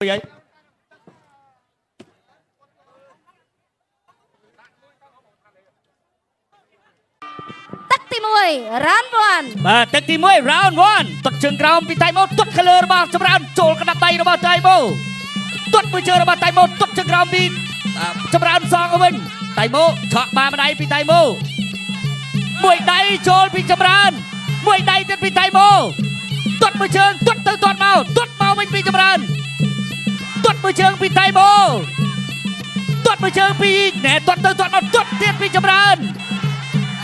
ហើយ ទឹកទី1 round 1 បាទទឹកទី1 round 1ទាត់ជើងក្រោមពីតៃម៉ូទាត់ខលើរបស់ចម្រើនចូលកណ្ដាប់ដៃរបស់តៃម៉ូទាត់មួយជើងរបស់តៃម៉ូទាត់ជើងក្រោមពីចម្រើនសងទៅវិញតៃម៉ូឆក់បាម្ដាយពីតៃម៉ូមួយដៃចូលពីចម្រើនមួយដៃទៀតពីតៃម៉ូទាត់មួយជើងទាត់ទៅទាត់មកទាត់មកវិញពីចម្រើនទាត់មួយជើងពីតៃម៉ូទាត់មួយជើងពីណែទាត់ទៅទាត់មកទាត់ទៀតពីចម្រើន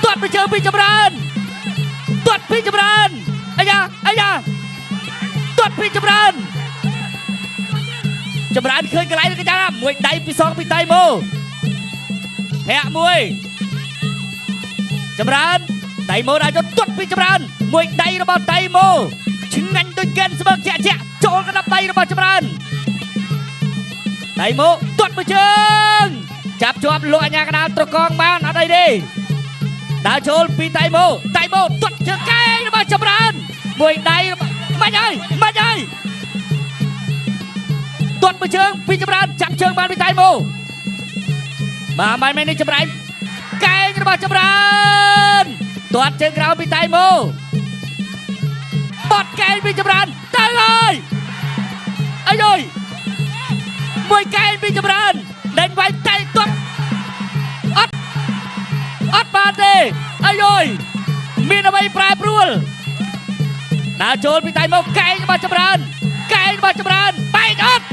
ទាត់មួយជើងពីចម្រើន ទាត់ពីចម្រើនអាយ៉ាអាយ៉ាទាត់ពីចម្រើនចម្រើនឃើញកន្លែងនេះកញ្ញាមួយដៃពីសងពីតៃម៉ូធាក់មួយចម្រើនតៃម៉ូដល់ទៅទាត់ពីចម្រើនមួយដៃរបស់តៃម៉ូឆ្ងាញ់ដូចកែនស្មើជាក់ជាក់ចូលកណ្ដាប់ដៃរបស់ចម្រើនតៃម៉ូទាត់មួយជើងចាប់ជាប់លោកអញ្ញាកដាលត្រកងបានអត់អីទេ ដើរចូលពីតៃម៉ូតៃម៉ូទាត់ជើងកែងរបស់ចម្រើនមួយដៃរបស់មិនហើយមិនហើយទាត់មួយជើងពីចម្រើនចាប់ជើងបានពីតៃម៉ូបាទមិនមែននេះចម្រើនកែងរបស់ចម្រើនទាត់ជើងក្រោមពីតៃម៉ូបត់កែងពីចម្រើនទៅហើយអាយយមួយកែងពីចម្រើនដេញវាយតៃទាត់អត់អត់បានទេអាយយមានអ្វីប្រែប្រួលដើរចូលពីតៃម៉ូកែងរបស់ចម្រើនកែងរបស់ចម្រើនបែកអត់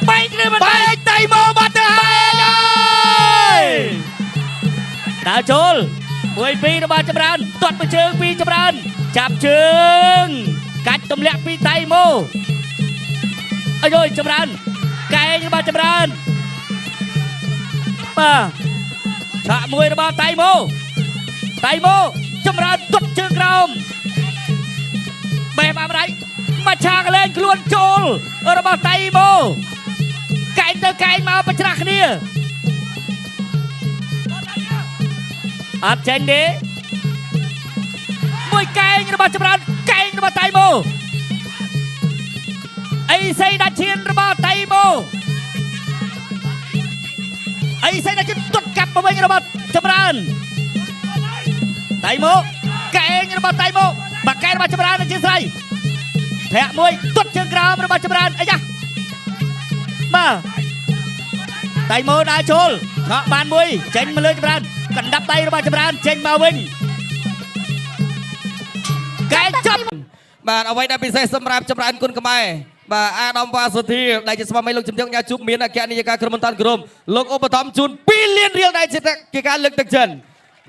បែកឬមិនបែ បែ ក កតៃម៉ូបាត់ទៅហើយ ដើរចូលមួយពីររបស់ចម្រើនទាត់មួយជើងពីចម្រើនចាប់ជើងកាច់ទម្លាក់ពីតៃម៉ូអាយយចម្រើនកែងរបស់ចម្រើនបាទឆាក់មួយរបស់តៃម៉ូតៃម៉ូចម្រើនទាត់ជើងក្រោមបេះបាម្ដាយមកឆាកលែងខ្លួនចូលរបស់តៃម៉ូកែងទៅកែងមកប្រច្រាស់គ្នា អត់ចេញទេមួយកែងរបស់ចម្រើនកែងរបស់តៃម៉ូអីសីដាឈៀនរបស់តៃម៉ូអីសីដាឈៀនទាត់កាប់មកវិញរបស់ចម្រើនតៃម៉ូកែងរបស់តៃម៉ូបាក់កែងរបស់ចម្រើនអធិស្ឋានធាក់មួយទាត់ជើងក្រោមរបស់ចម្រើនអាយ៉ាបាទតៃម៉ូដើរចូលឆក់បានមួយចេញមកលើចម្រើនកណ្ដាប់ដៃរបស់ចម្រើនចេញមកវិញកែងចាប់ បាទអ្វីដែលពិសេសសម្រាប់ចម្រើនគុណខ្មែរបាទអាដាមវ៉ាសុធាដែលជាស្វាមីលោកជំទាវញ៉ាជួបមានអគ្គនាយិកាក្រុមបន្តក្រុមលោកឧបត្ថម្ភជូន2លានរៀលដែលជាការលើកទឹកចិត្ត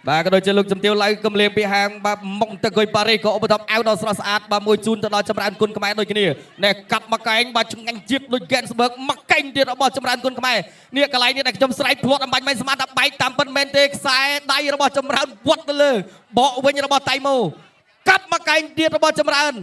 បាទក៏ដូចជាលោកជំទាវឡៅកំលៀងពីហាងបាទមុខទឹកគុយប៉ារីសក៏ឧបត្ថម្ភអាវដ៏ស្រស់ស្អាតបាទមួយជូនទៅដល់ចម្រើនគុណខ្មែរដូចគ្នាណែកាប់មកកែងបាទឆ្ងាញ់ជាតិដូចកែនស្បើកមកកែងទៀតរបស់ចម្រើនគុណខ្មែរនេះកន្លែងនេះដែលខ្ញុំស្រែកភ្លាត់អំបញ្ញមិនស្មានថាបែកតាមពិតមែនទេខ្សែដៃរបស់ចម្រើនវត្តទៅលើបកវិញរបស់តៃម៉ូ កាប់មកកែងទៀតរបស់ចម្រើន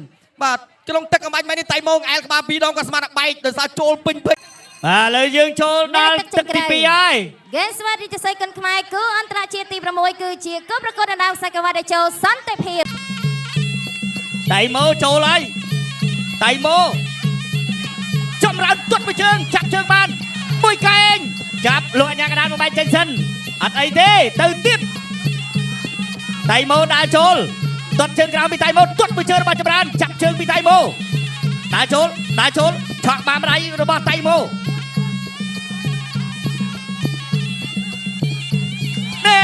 បាទក្នុងទឹកអំបញ្ញមែននេះតៃម៉ងអែលក្បាលពីរដងក៏ស្មានតែបែកដោយសារចូលពេញពេញ បាទឥឡូវយើងចូលដល់ទឹកទី2ហើយ ហ្គេមស្វារីជសីគុនខ្មែរគឺអន្តរជាតិទី6គឺជាគូប្រកួតដណ្ដើមខ្សែក្រវ៉ាត់ដែលចូលសន្តិភាព តៃម៉ូចូលហើយតៃម៉ូចម្រើនទាត់មួយជើងចាប់ជើងបានមួយកែងចាប់លោកអញ្ញាកដាលមកបែកចេញសិនអត់អីទេទៅទៀតតៃម៉ូដើរចូលទាត់ជើងក្រោមពីតៃម៉ូទាត់មួយជើងរបស់ចម្រើនចាប់ជើងពីតៃម៉ូដើរចូលដើរចូលឆក់បានម្ដាយរបស់តៃម៉ូណែ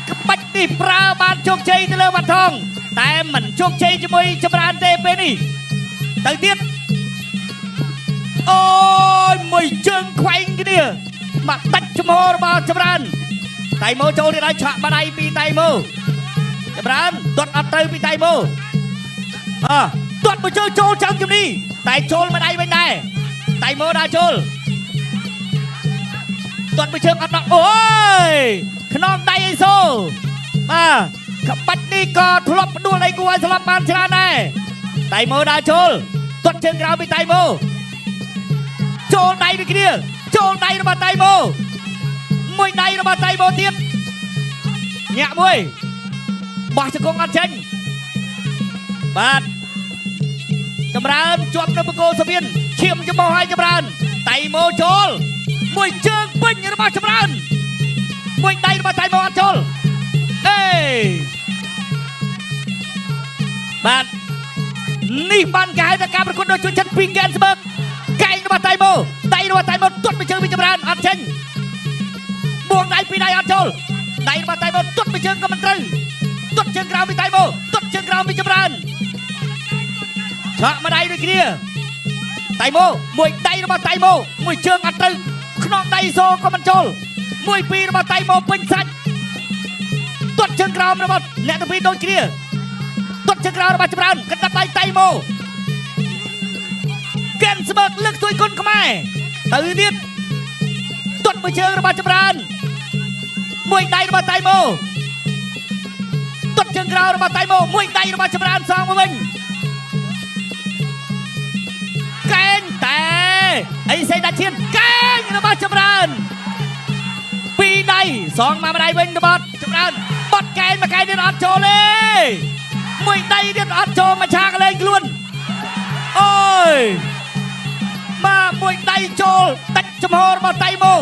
ក្បាច់នេះប្រើបានជោគជ័យទៅលើវ៉ាន់ថងតែមិនជោគជ័យជាមួយចម្រើនទេពេលនេះទៅទៀតអូយមួយជើងខ្វែងគ្នាមកដាច់ជំហររបស់ចម្រើនតៃម៉ូចូលទៀតហើយឆក់បាដៃពីតៃម៉ូចម្រើនទាត់អត់ត្រូវពីតៃម៉ូអើទាត់មួយជើងចូលចង់ជំនីតែចូលម្ដាយវិញដែរតៃម៉ូដើរចូល ទាត់មួយជើងអត់ដល់អូយខ្នងដៃអីសូបាទក្បាច់នេះក៏ធ្លាប់ផ្ដួលដៃគូឲ្យស្លាប់បានច្រើនដែរតៃម៉ូដើរចូលទាត់ជើងក្រោមពីតៃម៉ូចូលដៃដូចគ្នាចូលដៃរបស់តៃម៉ូមួយដៃរបស់តៃម៉ូទៀតញាក់មួយបោះជង្គង់អត់ចេញបាទចម្រើនជាប់នៅបង្គោលសវៀនឈាមច្បោះឲ្យចម្រើន តៃម៉ូចូលមួយជើងពេញរបស់ចម្រើនមួយដៃរបស់តៃម៉ូអត់ចូលអេបាទនេះបានគេហៅថាការប្រកួតដ៏ជួយចិត្តពីហ្គេនស្បើកកែងរបស់តៃម៉ូដៃរបស់តៃម៉ូទាត់មួយជើងពីចម្រើនអត់ចេញបួងដៃពីរដៃអត់ចូលដៃរបស់តៃម៉ូទាត់មួយជើងក៏មិនត្រូវទាត់ជើងក្រោមពីតៃម៉ូទាត់ជើងក្រោមពីចម្រើនឆក់មួយដៃដូចគ្នា តៃម៉ូមួយដៃរបស់តៃម៉ូមួយជើងអត់ត្រូវខ្នងដៃសូក៏មិនចូលមួយពីររបស់តៃម៉ូពេញសាច់ទាត់ជើងក្រោមរបស់អ្នកទាំងពីរដូចគ្នាទាត់ជើងក្រោមរបស់ចម្រើនកណ្ដាប់ដៃតៃម៉ូកែនស្មើកលើកទួយគុណខ្មែរទៅទៀតទាត់មួយជើងរបស់ចម្រើនមួយដៃរបស់តៃម៉ូទាត់ជើងក្រោមរបស់តៃម៉ូមួយដៃរបស់ចម្រើនសងមកវិញ កែងតែអីសេដាឈៀនកែងរបស់ចម្រើនពីរដៃសងមកម្ដៃវិញរបស់ចម្រើនបត់កែងមកកែងទៀតអត់ចូលទេមួយដៃទៀតអត់ចូលមកឆាកលេងខ្លួនអូយបាទមួយដៃចូលដាច់ចំហរបស់តៃម៉ូ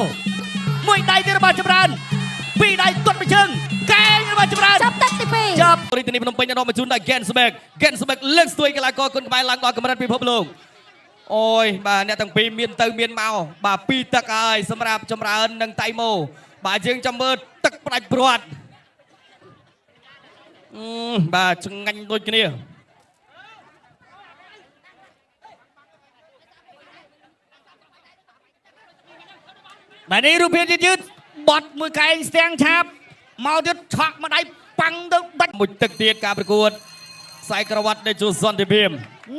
មួយដៃទៀតរបស់ចម្រើនពីរដៃទាត់មួយជើងកែងរបស់ចម្រើន ចប់ទឹកទី2 ចប់ រាជធានីភ្នំពេញដល់មកជូនដល់ Gensberg Gensberg លើកស្ទួយកីឡាករគុនខ្មែរឡើងដល់កម្រិតពិភពលោកអូយបាទអ្នកទាំងពីរមានទៅមានមកបាទពីរទឹកហើយសម្រាប់ចម្រើននិងតៃម៉ូបាទយើងចាំមើលទឹកផ្ដាច់ព្រាត់អឺបាទឆ្ងាញ់ដូចគ្នា បាទនេះរូបភាពយឺតយឺតបត់មួយកែងស្ទាំងឆាបមកទៀតឆក់មកដៃប៉ាំងទៅដាច់ មួយទឹកទៀតការប្រកួតខ្សែក្រវ៉ាត់នៃជួសន្តិភាព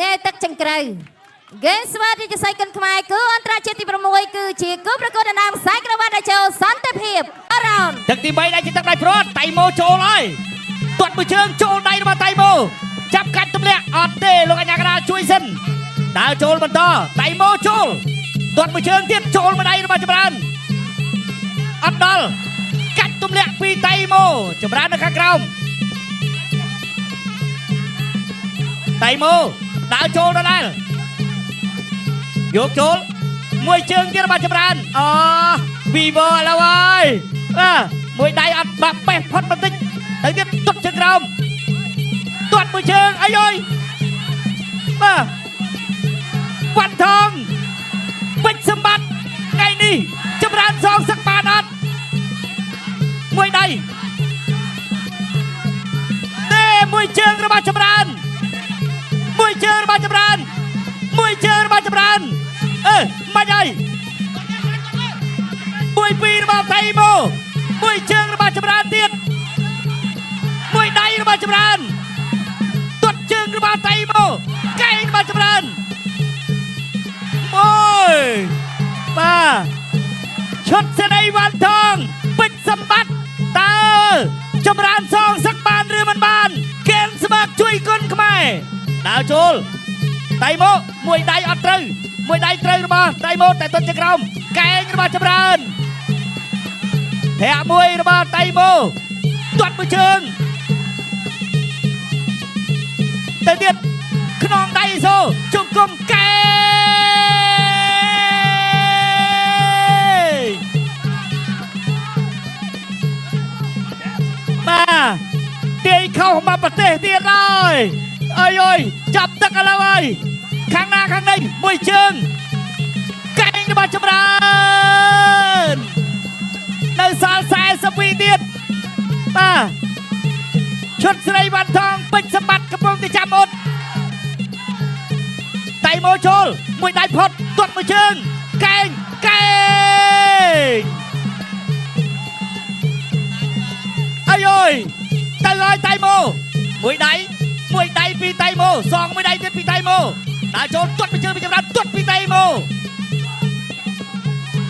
ណែទឹកចង្ក្រៅហ្គេមស្វារាជសីគុនខ្មែរគឺអន្តរជាតិទី6គឺជាគូប្រកួតដណ្ដើមខ្សែក្រវ៉ាត់ដែលចូលសន្តិភាពអរ៉ោន ទឹកទី3ដែលជាទឹកដៃព្រាត់តៃម៉ូចូលហើយទាត់មួយជើងចូលដៃរបស់តៃម៉ូចាប់កាច់ទម្លាក់អត់ទេលោកអញ្ញាកដាលជួយសិនដើរចូលបន្តតៃម៉ូចូលទាត់មួយជើងទៀតចូលមកដៃរបស់ចម្រើនអត់ដល់កាច់ទម្លាក់ពីតៃម៉ូចម្រើននៅខាងក្រោមតៃម៉ូដើរចូលដដែលយកចូលមួយជើងទៀតរបស់ចម្រើនអូវីវឥឡូវហើយបាទមួយដៃអត់បាក់បេះផុតបន្តិចទៅទៀតទុកជើងក្រោមទាត់មួយជើងអាយអុយបាទវ៉ាន់ថងពេជ្រសម្បត្តិថ្ងៃនេះចម្រើនសងសឹកបានអត់មួយដៃទេមួយជើងរបស់ចម្រើនមួយជើងរបស់ចម្រើនមួយជើងរបស់ចម្រើនអឺមិនអីមួយពីររបស់ថៃម៉ូមួយជើងរបស់ចម្រើនទៀតមួយដៃរបស់ចម្រើនទាត់ជើងរបស់ថៃម៉ូកែងរបស់ចម្រើនមួយបាទឈុតសេរីវ៉ាន់ថងពេជ្រសម្បត្តិតើចម្រើនសងសឹកបានឬមិនបាន កែនស្មាក់ជួយគុនខ្មែរដើរចូល តៃម៉ូមួយដៃអត់ត្រូវមួយដៃត្រូវរបស់តៃម៉ូតែទន់ជាក្រោមកែងរបស់ចម្រើនធាក់មួយរបស់តៃម៉ូទាត់មួយជើងទៅទៀតខ្នងដៃសូជង្គង់កែងបាទទាយខុសមកប្រទេសទៀតហើយអើយអើយចាប់ទឹកឥឡូវហើយខាងណាខាងនេះមួយជើងកែងរបស់ចម្រើននៅសល់42ទៀតបាទឈុតស្រីវ៉ាន់ថងពេជ្រសម្បត្តិកំពុងតែចាំអត់តៃម៉ូចូលមួយដៃផុតទាត់មួយជើងកែងកែងអាយអើយទៅហើយតៃម៉ូមួយដៃមួយដៃពីតៃម៉ូសងមួយដៃទៀតពីតៃម៉ូដើរចូលទាត់មួយជើងពីចម្រើនទាត់ពីតៃម៉ូ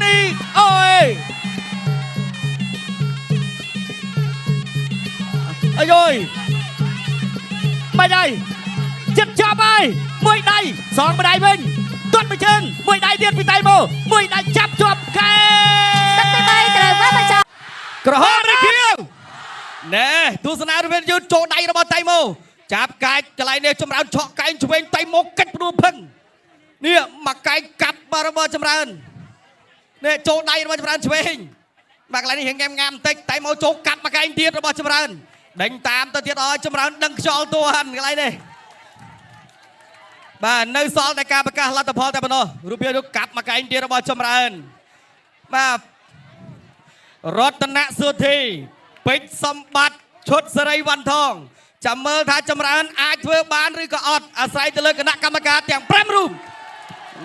នេះអូយអាយអើយមិនហើយចិត្តចាប់ហើយមួយដៃសងមួយដៃវិញទាត់មួយជើងមួយដៃទៀតពីតៃម៉ូមួយដៃចាប់ជាប់កែ ទឹកទី3ត្រូវបានបញ្ចប់ ក្រហមឬខៀវណែទស្សនារូបយន្តចូលដៃរបស់តៃម៉ូចាប់កាច់កន្លែងនេះចម្រើនឆក់កែងឆ្វេងតៃម៉ូកាច់ព្រួផឹងនេះមកកែងកាប់បាទរបស់ចម្រើន នេះចូលដៃរបស់ចម្រើនឆ្វេងបាទកន្លែងនេះរៀងងែមងាមបន្តិចតែមកចូលកាត់មកកែងទៀតរបស់ចម្រើនដេញតាមទៅទៀតឲ្យចម្រើនដឹងខ្យល់តួហាន់កន្លែងនេះបាទនៅសល់តែការប្រកាសលទ្ធផលតែប៉ុណ្ណោះរូបភាពនោះកាត់មកកែងទៀតរបស់ចម្រើនបាទរតនសុធីពេជ្រសម្បត្តិឈុតសេរីវ៉ាន់ថងចាំមើលថាចម្រើនអាចធ្វើបានឬក៏អត់អាស្រ័យទៅលើគណៈកម្មការទាំង5រូប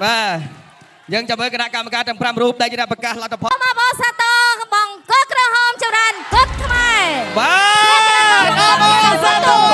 បាទយើងចាំមើលគណៈកម្មការទាំង5រូបដែលជាអ្នកប្រកាសលទ្ធផល មកបោសាតបង្គោលក្រហមចម្រើនគុណខ្មែរ បាទអបអរសាទរ។